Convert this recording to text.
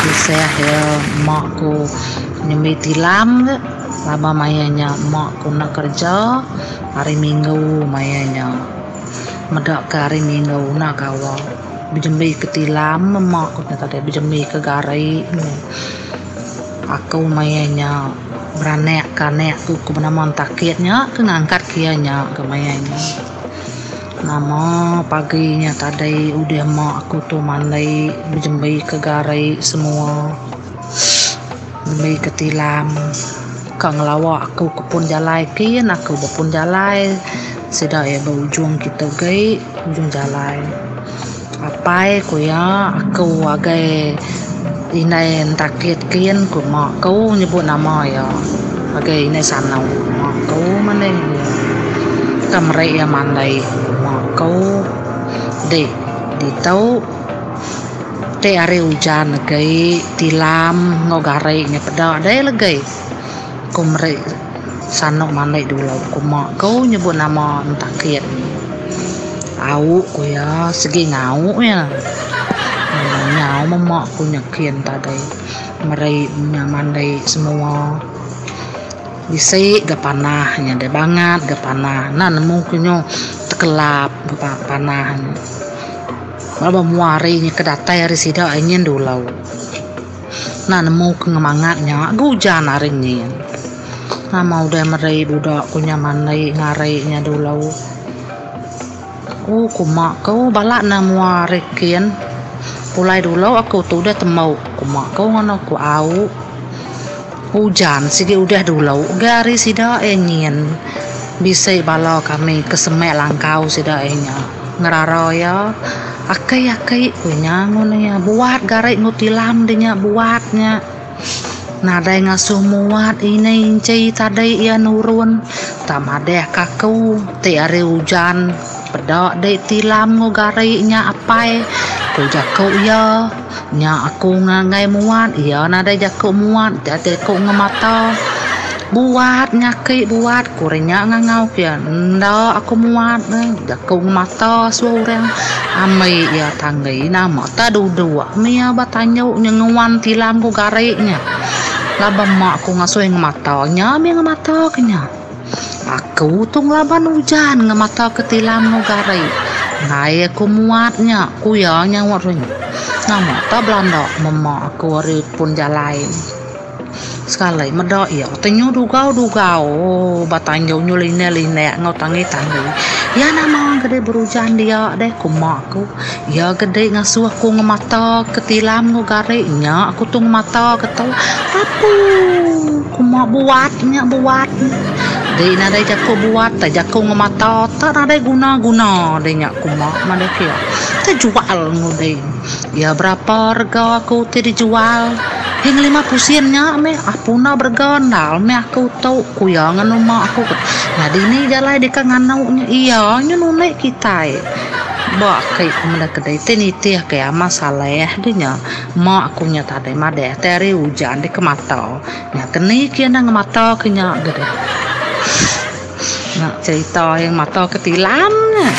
Tusah iya mak ku nyembi tilam ga laban maya nya mak ku enda kerja hari minggu maya nya. Meda ke hari minggu enda gawa bejembi ke tilam meh mak ku nya tadi bejembi ke gari. Aku maya nya beranak ke anak ku ke benama Entakit nya ke ngangkat ke iya nya ke maya nya. Nama pagi nya tadi udah mak aku tu mandi bejembi ke gari semua jembi ke tilam ka ngelawa aku ke pun jalai kin aku ba pun jalai sida iya ba ujung kitu agi ujung jalai. Apai ku iya aku agai indai entakit kin ku mak ku nyebut nama iya agai indai sanu mak ku mending iya. Ka meri iya mandai mak ku dik ditu ti hari ujan agi tilam enggau gari nya peda deh legi ku meri sanu mandi dulu ku mak ku nyebut nama entakit. Au ku iya sigi ngau iya. Nyau meh mak ku nyekin tadi meri nya mandi semua. Bisi ga panah nya deh bangat ga panah enda nemu ku nyu tekelap ga panah nya. Ba mua hari nya ke datai ari sida nyin dulu. Enda nemu ke ngemangat nya ga ujan hari nyin. Nama udah meri buda ku nya mandi ngari nya dulu. Ku ku mak ku bala ne mua ari kin pulai dulu aku tu udah tembu ku mak ku ngono ku au. Ujan sigi udah dulu ga ari sida iya nyin. Bisi bala kami ke semak langkau sida iya nya ngerara iya aki aki ku inya ngono iya buat gari enggau tilam de nya buat nya. Nadai ngasuh muat ini inchi tadi iya nurun tak madah ka aku ti hari ujan peda dek tilam enggau gari nya apai ku jaku iya nya aku ngagai muat iya nadai jaku muat ti aku ngemata buat nya aki buat ku re nya ngangau ke iya enda aku muat jaku ngemata suah orang ambi iya tanggi nama tak duduk. Mia ba tanyu nya nguan tilam ku gari nya. Laban mak ku ngasuh ngemata nya mih ngemata ke nya. Aku tu ngelaban ujan ngemata ke tilam enggau gari. Enggai aku muat nya, ku iya nyaut nya. Nama tak belanda mema aku ari pun jalai. Sekali meda iya ti nyu dugau-dugau ba tanju nyu linek-linek enggau tanggi-tanggi. Iya nama gede berujan dia deh ku mak ku. Iya gede ngasuh aku ngemata ke tilam enggau gari nya aku tu ngemata ke tu. Apu ku mak buat nya buat. Di nadai jaku buat tak jaku ngemata tak nadai guna-guna deh nya ku mak madah ke iya. Tejual ngudi. Iya berapa rega aku ti dijual. Hing lima pusin nya meh ah puna berega endal meh aku tu, ku iya nganu mak aku. Nyadi ni jalai deka nganu nya iya nya nundi kitai. Ba aki ku meda kedai ti nitih ke amat saleh deh nya. Mak aku nya tadi madah ti hari ujan deka mata. Nya ke ni ke enda ngemata ke nya deh. Nya cherita iya ngemata ke tilam nya.